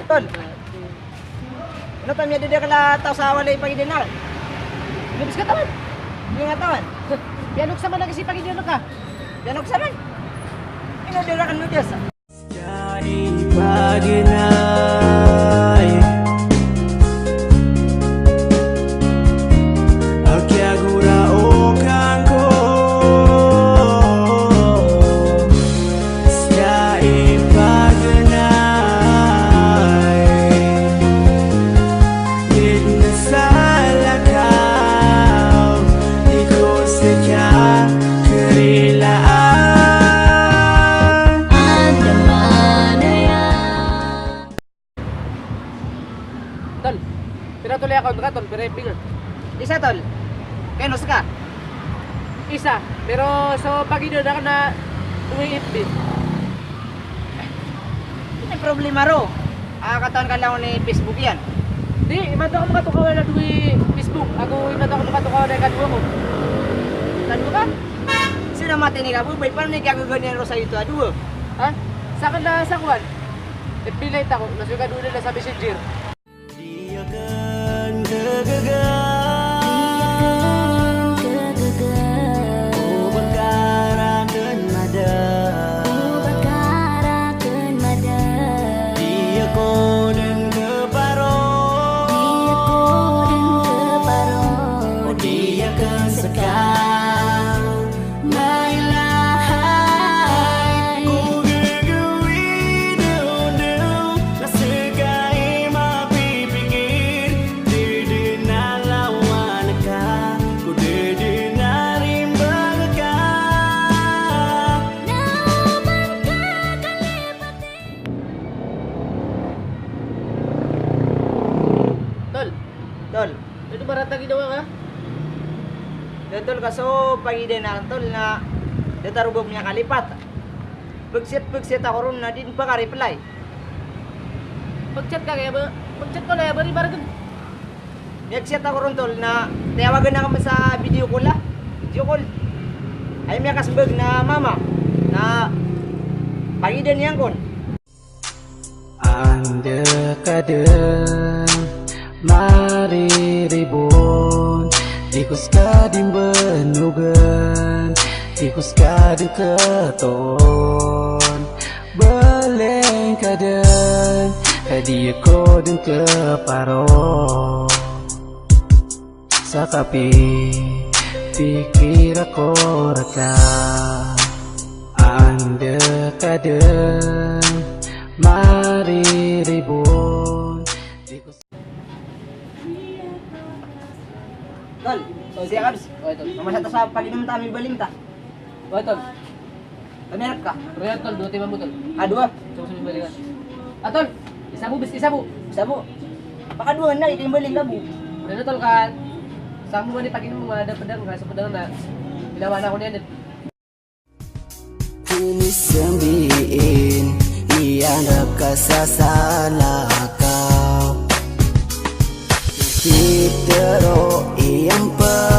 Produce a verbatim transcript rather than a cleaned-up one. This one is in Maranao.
Tol. Ino ta miyadadakl a taw sa walay pagidanan? Inibs ka, tol. Ingat, tol. Piyanok sa man lagi si pagidanan ka. Piyanok sa man. Ino di rakan mo diyasa? Tol, pira tol i account ka, tol? Pira F B nga? Isa, tol. Keno ska? Isa, pero so pagidanan akn na dowa i F B. Ino problema ron? A, katawan ka langon i Facebook iyan. Di, imanto akn makatokawan a dowa i Facebook. Ago imanto akn makatokawan a ikadowa ko. Ikadowa ka? Sino matini ka bo, bay, paano ni kiyagagaan iyan ron sa ito a dowa? Ha? Sakn na sa kowan. F B Lite ako, na so ikadowa na sa Messenger. Di akn kagagaan. Di akn kagagaan. O ba ka rakn mada. O ba ka rakn mada. Di ako dn keparo. Di ako dn keparo. O di akn ska. Tol. Tol. Ito ba rata ginawa ka? Tol, kaso pagidanan, tol, na datar o ba miyakalipat. Pag-chat, pag-chat ako ron na di dn paka-reply. Pag-chat ka kaya ba? Pag-chat ko na ya ba, di ba, ragn? Miyag-chat ako ron, tol, na tiyawagan ako sa video call, ah. Video call. Ay, miyakasmbag na mama. Na pagidanan iyan kon. Anda ka dn mariribon, di ko ska dn bnogn, di ko ska dn katoon. Bleng ka dn, ka di ako dn keparo. Sa kapipikir ako rka, anda ka dn mariribon. Tol, siya kabs. Oi, tol. Mamasa ta sa paginom ta, mibaling ta. Oi, tol. Kami anak ka? Riyad, tol, dowa timan bo, tol. Ah, dowa? Tol, sa mibalingan. Ah, tol, isa bo, bis, isa bo. Isa bo. Pakadowa na, ika mibaling ka bo. Riyad, tol, ka. Sa mo man i paginom nga da pedang, ka sa pedang na. Ilawan ako niyan, tol. Pinisambiin iyan rka sa salakaw. Pitharo iyan pa